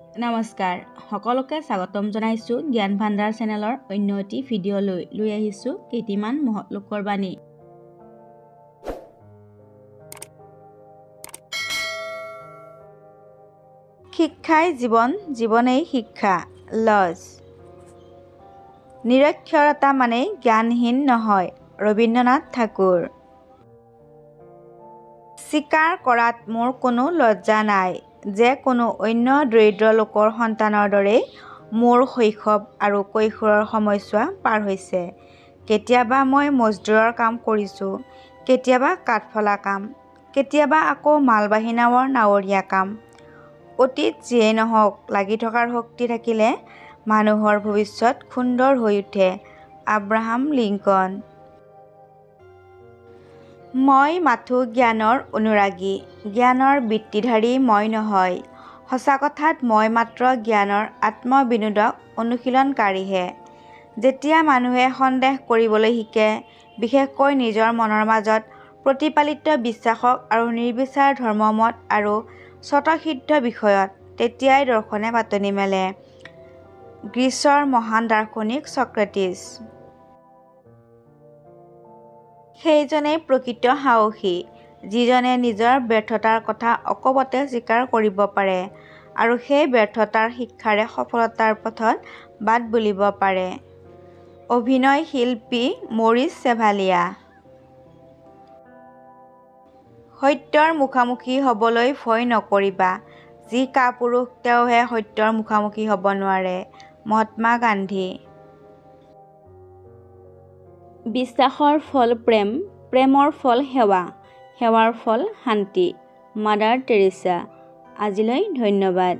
নমস্কাৰ, সকলোকে স্বাগতম জনাইছোঁ জ্ঞান ভাণ্ডাৰ চেনেলৰ অন্য এটি ভিডিঅ'লৈ। লৈ আহিছোঁ কেইটিমান মহৎ লোকৰ বাণী। শিক্ষাই জীৱন, জীৱনেই শিক্ষা। লজ। নিৰক্ষৰতা মানেই জ্ঞানহীন নহয়। ৰবীন্দ্ৰনাথ ঠাকুৰ। স্বীকাৰ কৰাত মোৰ কোনো লজ্জা নাই যে কোনো অন্য দৰিদ্ৰ লোকৰ সন্তানৰ দৰেই মোৰ শৈশৱ আৰু কৈশোৰৰ সময়ছোৱা পাৰ হৈছে। কেতিয়াবা মই মজদুৰৰ কাম কৰিছোঁ, কেতিয়াবা কাঠফলা কাম, কেতিয়াবা আকৌ মালবাহী নাৱৰ নাৱৰীয়া কাম। অতীত যিয়েই নহওক, লাগি থকাৰ শক্তি থাকিলে মানুহৰ ভৱিষ্যত সুন্দৰ হৈ উঠে। Abraham Lincoln. মই মাথোঁ জ্ঞানৰ অনুৰাগী, জ্ঞানৰ বৃত্তিধাৰী মই নহয়। সঁচা কথাত মই মাত্ৰ জ্ঞানৰ আত্মবিনোদক অনুশীলনকাৰীহে। যেতিয়া মানুহে সন্দেহ কৰিবলৈ শিকে, বিশেষকৈ নিজৰ মনৰ মাজত প্ৰতিপালিত বিশ্বাসক আৰু নিৰ্বিচাৰ ধৰ্মমত আৰু স্বতঃসিদ্ধ বিষয়ত, তেতিয়াই দৰ্শনে পাতনি মেলে। গ্ৰীচৰ মহান দাৰ্শনিক ছক্ৰেটিছ। সেইজনেই প্ৰকৃত সাহসী, যিজনে নিজৰ ব্যৰ্থতাৰ কথা অকপটে স্বীকাৰ কৰিব পাৰে আৰু সেই ব্যৰ্থতাৰ শিক্ষাৰে সফলতাৰ পথত বাট বুলিব পাৰে। অভিনয় শিল্পী মৰিছ চেভালিয়া। সত্যৰ মুখামুখি হ'বলৈ ভয় নকৰিবা, যি কাপুৰুষ তেওঁহে সত্যৰ মুখামুখি হ'ব নোৱাৰে। মহাত্মা গান্ধী। বিশ্বাসৰ ফল প্ৰেম, প্ৰেমৰ ফল সেৱা, সেৱাৰ ফল শান্তি। Mother Teresa. আজিলৈ ধন্যবাদ।